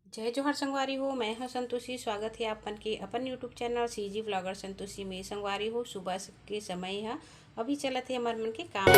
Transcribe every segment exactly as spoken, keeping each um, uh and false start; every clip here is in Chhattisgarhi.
जय जोहार संगवारी हो, मैं हूं संतोषी। स्वागत है आप मन के अपन YouTube channel CG vlogger Santoshi में। संगवारी हो, सुबह के समय है, अभी चलत है हमार मन के काम।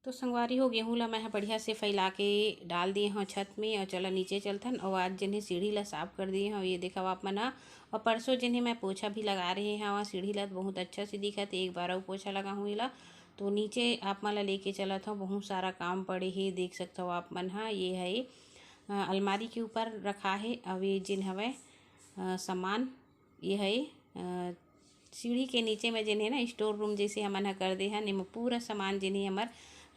तो संगवारी हो, गेहूं ला मैं ह बढ़िया से फैला के डाल दिए हव छत में। और चला नीचे चलथन। और आज जेन हे सीढ़ी ला साफ कर दिए हव, ये देखव आप मन ह। और परसों जेन हे मैं पोछा भी लगा रहे हव सीढ़ी ला, तो बहुत अच्छा से दिखत हे। एक बार अउ पोछा लगाहूँ एला। तो नीचे आप मन ला लेके चलत हव, बहुत सारा काम पड़े हे, देख सकत हव आप मन ह। ये है, अ, अलमारी के ऊपर रखा है। अब ये जेन हवय, अ, सामान, ये है, अ, सीढ़ी के नीचे में जेन है ना, स्टोर रूम जैसे हमन ह कर दे हन, एमा पूरा सामान जेन है हमर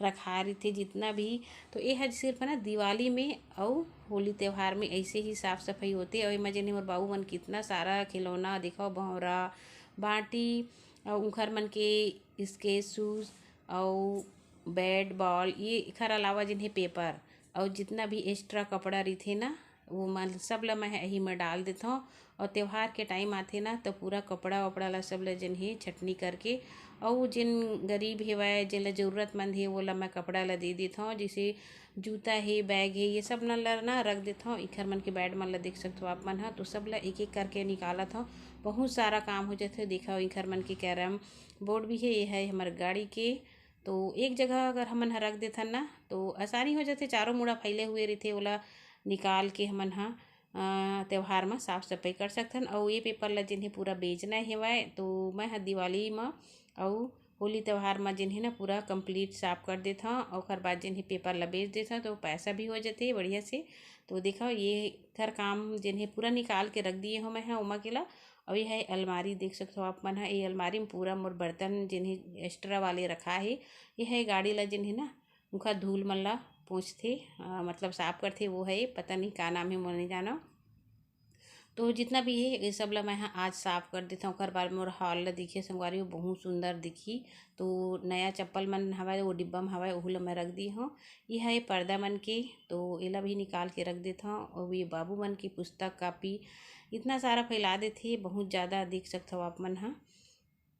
रखा रहिथे जितना भी। तो ये ह सिर्फ ना दिवाली में अउ होली त्यौहार में ऐसे ही साफ सफाई होथे। अउ एमा जेन है मोर बाबू मन कितना सारा खिलौना, देखो, भौंरा, बांटी, अउ उंखर मन के स्केच, शूज, अउ बैट बॉल, ये एखर अलावा जेन हे पेपर अउ जितना भी एक्स्ट्रा कपड़ा रहिथे ना, वो मन सब ल मैं एही में डाल देथव। और त्यौहार के टाइम आथे ना, तो पूरा कपड़ा वपड़ा ला सब ल जेन हे छटनी करके, अउ जेन गरीब हेवय, जेन ल जरूरतमंद हे, वो ला मैं कपड़ा ला दे देथव। जैसे जूता हे, बैग हे, ये सब न ल ना रख देथव। इखर मन के बैट मन ला देख सकथव आप मन ह, तो सब ला एक एक करके निकालत हव। बहुत सारा काम हो जाथे। देखव, इखर मन के कैरम बोर्ड भी हे, ये है हमर गाड़ी के। तो एक जगह अगर हमन ह रख देथन ना, तो आसानी हो जाथे। चारों मुड़ा फैले हुए रहिथे, ओला निकाल के हमन ह, अ, त्योहार म साफ सफाई कर सकथन। अउ ये पेपर ला जेन हे पूरा बेचना हेवय, तो मैं ह दिवाली म अउ होली त्योहार म जेन हे ना, पूरा कंप्लीट साफ कर देथव। ओकर बाद जेन हे पेपर ला बेच देथव, तो पैसा भी हो जाथे बढ़िया से। तो देखव, ये हर काम जेन हे पूरा निकाल के रख दिए हव मैं ह ओमा के ला। अउ ये है अलमारी, देख सकथव आप मन ह, ये अलमारी में पूरा मोर बर्तन जेन हे एक्स्ट्रा वाले रखा हे। ये है गाड़ी ला जेन हे ना, उखर धूल मन ला पोंछथे, अ, मतलब साफ करथे, वो है, पता नहीं का नाम हे, मोर नहीं जानव। तो जितना भी हे, ये सब ला मैं ह आज साफ कर देथव। ओकर बाद मोर हॉल ला दिखे संगवारी हो, बहुत सुंदर दिखी। तो नया चप्पल मन हवय, वो डिब्बा में हवय, ओहू ला मैं रख दी हव। ये है पर्दा मन के, तो एला भी निकाल के रख देथव। और ये बाबू मन की पुस्तक कॉपी इतना सारा फैला देथे, बहुत ज़्यादा देख सकथव आप मन ह।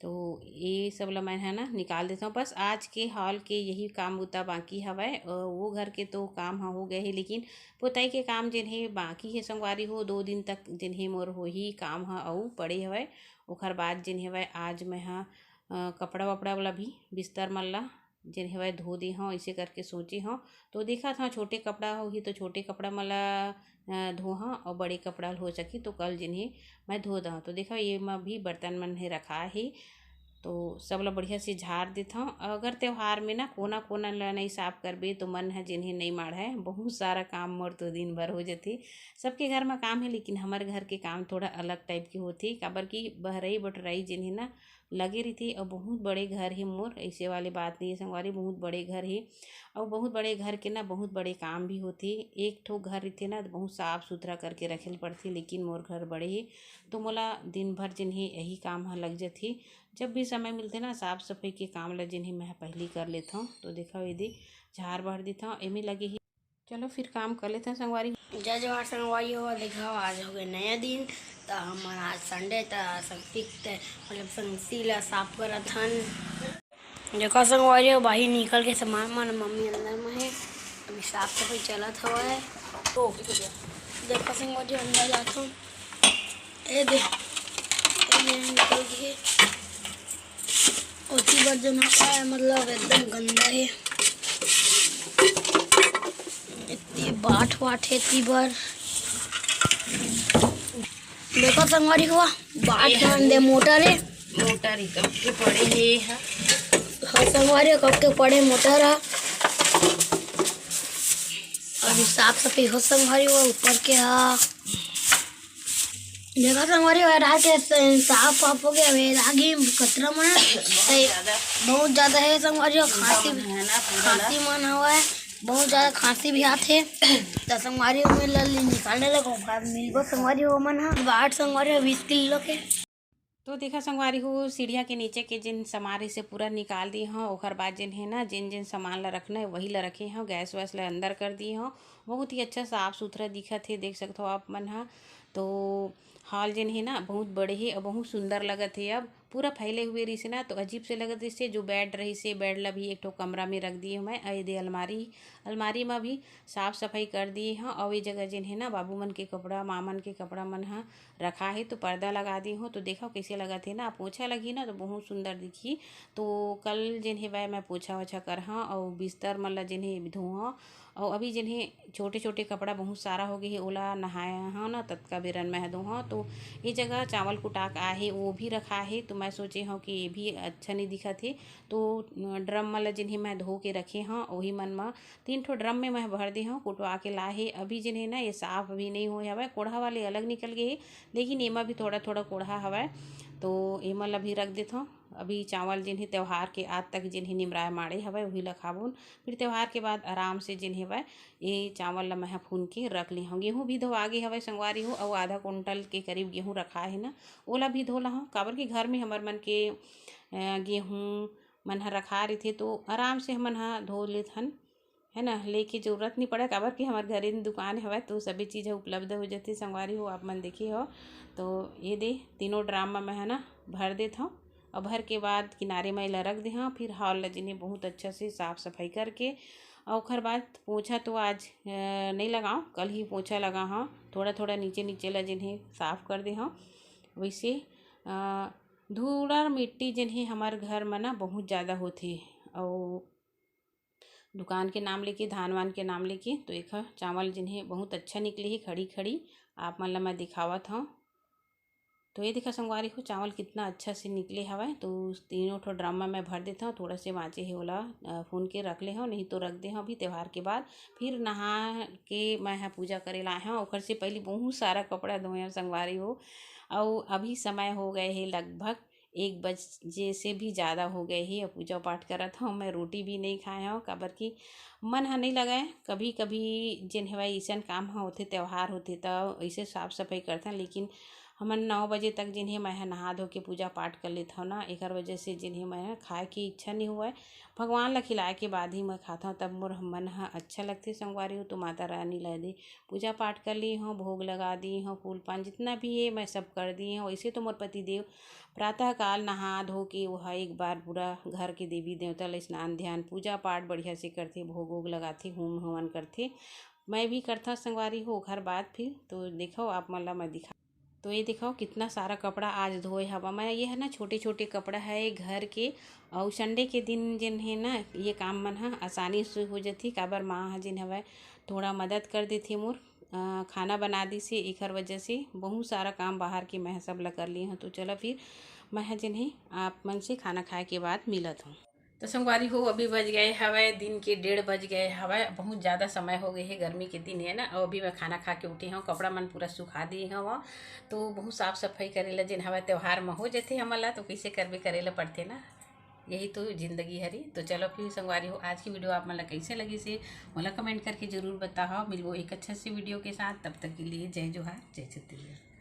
तो ये सब ला मैं ह ना निकाल देथव। बस आज के हॉल के यही काम बुता बाकी हवय। अ, वो घर के तो काम ह हो गए हे, लेकिन पोताई के काम जेन हे बाकी हे संगवारी हो, दो दिन तक जेन हे मोर होही काम ह अउ पड़े हवय। ओखर बाद जेन हेवय आज मैं ह, अ, कपड़ा वपड़ा वाला भी बिस्तर मन ला जेन हेवय धो दे हव, ऐसे करके सोचे हव। तो देखत हव छोटे कपड़ा होही तो छोटे कपड़ा मन ला, अ, धोहव, अउ बड़े कपड़ा ल हो सकी तो कल जेन हे मैं धो दहव। तो देखव, ये म भी बर्तन मन हे रखा हे, तो सब ल बढ़िया से झार देथव। अगर त्योहार में ना कोना कोना ल नइ साफ करबे तो मन ह जेन हे नइ माढ़य। बहुत सारा काम मोर तो दिन भर हो जथे। सबके घर म काम हे, लेकिन हमर घर के काम थोड़ा अलग टाइप के होथे, काबर कि बहरई बटरई जेन हे ना लगे रहिथे। अउ बहुत बड़े घर हे मोर, ऐसे वाले बात नहीं हे संगवारी, बहुत बड़े घर हे। अउ बहुत बड़े घर के ना बहुत बड़े काम भी होथे। एक ठो घर रहिथे ना, तो बहुत साफ सुथरा करके रखे ल पड़थे, लेकिन मोर घर बड़े हे, तो मोला दिन भर जेन हे यही काम ह लग जथे। जब भी समय मिलथे ना, साफ सफाई के काम ल जेन हे मैं ह पहिली कर लेथव। तो देखव, ये दे झार बाढ़ देथव, एमे लगे हे। चलो फिर काम कर लेथन संगवारी। जय जोहार संगवारी हो, देखो आज हो गए नया दिन। त हमन आज संडे, त संगती त मतलब संगती ला साफ करत हन। देखो संगवारी हो, बाहिर निकल के सामान मन मम्मी अंदर में है, अभी साफ सफाई चलत हवय। तो देखो संगवारी हो, अंदर जात हूँ। ए दे, ए दे निकल गए। ओती बर जो ना पाए, मतलब एकदम गंदा है। इतनी बाट बाट है इतनी बर। देखो संगवारी हुआ, बाट ये मान दे मोटर है। मोटर ही कब के पड़े हे हा। हाँ संगवारी, कब के पड़े मोटर है। अभी साफ सफाई हो संगवारी हुआ ऊपर के हा। देखा संगवारी हो, रात के स-, साफ वाफ हो गया, वे रागी कचरा मन है, ते बहुत ज्यादा है संगवारी हो, खांसी, खांसी मन हवा है, बहुत ज्यादा खांसी भी आथे। तो संगवारी हो, मैं लल निकालने लगो, बाद मिलबो संगवारी हो, मन हा बाट संगवारी हो, बीस किलो के। तो देखा संगवारी हो, सीढ़िया के नीचे के जिन सामान रहिसे पूरा निकाल दी हूँ। ओकर बाद जिन है ना, जिन जिन सामान ला रखना है, वही ला रखे हूँ। गैस वैस ला अंदर कर दी हूँ। बहुत ही अच्छा साफ सुथरा दिखत है, देख सकत हो आप मन हा। तो हॉल जिन है ना, बहुत बड़े है और बहुत सुंदर लगत है। अब पूरा फैले हुए रहिसे ना, तो अजीब से लगत रहिसे। जो बेड रहिसे, बेड ला भी एक ठो कमरा में रख दिए हूँ मैं। और ये दे अलमारी, अलमारी में भी साफ सफाई कर दिए हूँ। और ये जगह जिन है ना, बाबू मन के कपड़ा, माँ मन के कपड़ा मन हा रखा है, तो पर्दा लगा दी हूँ। तो देखो कैसे लगत है ना, पोछा लगी ना तो बहुत सुंदर दिखी। तो कल जिन है वह मैं पोछा ओछा कर हाँ, और बिस्तर मन ला जिन है धो हाँ। और अभी जिन है छोटे छोटे कपड़ा बहुत सारा हो गए है, ओला नहाया हाँ ना, ततका बेरन मैं धो हाँ। तो ये जगह चावल कुटाक आहे, वो भी रखा है, तो मैं सोचे हूँ कि ये भी अच्छा नहीं दिखत है। तो ड्रम मन ला जिन है मैं धो के रखे हाँ, वही मन में तीन ठो ड्रम में मैं भर दे हूँ, कुटवा के लाए हे। अभी जिन है ना, ये साफ भी नहीं होए हवय, कोढ़ा वाले अलग निकल गए हे, लेकिन एमा भी थोड़ा थोड़ा कोढ़ा हवय, तो एमा ला भी रख देत हूँ। अभी चावल जिन है, त्योहार के आज तक जिन है निमराए माड़े हवय, वही ला खाबुन। फिर त्योहार के बाद आराम से जिन हेवय, ये चावल ला मैं ह फून के रख ले हूँ। गेहूँ भी धोवा गे हवय संगवारी हो, अउ आधा कुंटल के करीब गेहूँ रखा है ना, ओला भी धो ला हूँ, काबर कि घर में हमर मन के, अ, गेहूँ मन ह रखा रहिथे, तो आराम से हमन ह धो लेथन, है ना, लेके जरूरत नहीं पड़े, काबर कि हमर घरे दुकान हवय, तो सभी चीज़ ह उपलब्ध हो जाथे। संगवारी हो, आप मन देखे हो, तो ये दे तीनों ड्राम में मैं ह ना भर देत हूँ, और भर के बाद किनारे में एला रख दे हूँ। फिर हॉल ला जिन्हें बहुत अच्छा से साफ सफाई करके, और ओखर बाद पोछा तो आज, अ, नहीं लगाऊँ, कल ही पोछा लगा हूँ। थोड़ा थोड़ा नीचे नीचे ला जिन्हें साफ कर दे हूँ। वैसे, अ, धूड़ा मिट्टी जिन्हें हमार घर में ना बहुत ज़्यादा होथे, और दुकान के नाम लेके, धान वान के नाम लेके, तो एक ह चावल जिन्हें बहुत अच्छा निकले हे खड़ी खड़ी, आप मन ला मैं दिखावत हूँ। तो ये देखा संगवारी हो, चावल कितना अच्छा से निकले हवय। तो तीनों ठो ड्रम में मैं भर देता हूँ, थोड़ा से बाँचे हे ओला, अ, फून के रख ले हूँ, नहीं तो रख दे हूँ अभी त्योहार के बाद। फिर नहा के मैं ह पूजा करे लाए हूँ, ओखर से पहले बहुत सारा कपड़ा धोए हूँ संगवारी हो। अउ अभी समय हो गए हे लगभग एक बजे से भी ज़्यादा हो गए हे, अउ पूजा पाठ करत हूँ। मैं रोटी भी नहीं खाए हूँ, काबर कि मन ह नहीं लगय। कभी कभी जेन हवय अइसन काम ह होथे, त्योहार होथे, त अइसे साफ सफाई करथन, लेकिन हमन नौ बजे तक जेन हे मैं ह नहा धो के पूजा पाठ कर लेथव ना, एकर वजह से जेन हे मैं ह खाए के इच्छा नहीं होवय। भगवान ला खिलाए के बाद ही मैं खाथव, तब मोर मन ह अच्छा लगथे संगवारी हो। तो माता रानी ला दे पूजा पाठ कर ली हूँ, भोग लगा दी हूँ, फूल पान जितना भी है मैं सब कर दी हूँ। वैसे तो मोर पति देव प्रातः काल नहा धो के वो ह एक बार पूरा घर के देवी देवता ला स्नान ध्यान पूजा पाठ बढ़िया से करथे, भोग वोग लगाथे, होम हवन करथे। मैं भी करथा संगवारी हो। ओखर बाद फिर तो देखो आप मन ला मैं दिखा, तो ये देखो कितना सारा कपड़ा आज धोए हवा मैं। ये है ना छोटे छोटे कपड़ा है घर के, और संडे के दिन जिन है ना ये काम मन ह आसानी से हो जथे, काबर माँ ह जिन हवय थोड़ा मदद कर देथे मोर, अ, खाना बना दिस हे, एखर वजह से बहुत सारा काम बाहर के मैं ह सब ला कर लिए हूँ। तो चलो फिर मैं ह जिन है आप मन से खाना खाए के बाद मिलत हूँ। तो संगवारी हो, अभी बज गए हवय दिन के डेढ़ बज गए हवय। बहुत ज़्यादा समय हो गए है, गर्मी के दिन है ना। और अभी मैं खाना खा के उठी हूँ, कपड़ा मन पूरा सुखा दी हूँ। तो बहुत साफ सफाई करे ला जेन हवय त्योहार में हो जथे हमन ला, तो कैसे करबे करे ला पड़थे ना, यही तो जिंदगी हरी। तो चलो फिर संगवारी हो, आज की वीडियो आप मन ला कैसे लगिस हे मोला कमेंट करके जरूर बताओ। मिलबो एक अच्छा से वीडियो के साथ, तब तक के लिए जय जोहार, जय छत्तीसगढ़।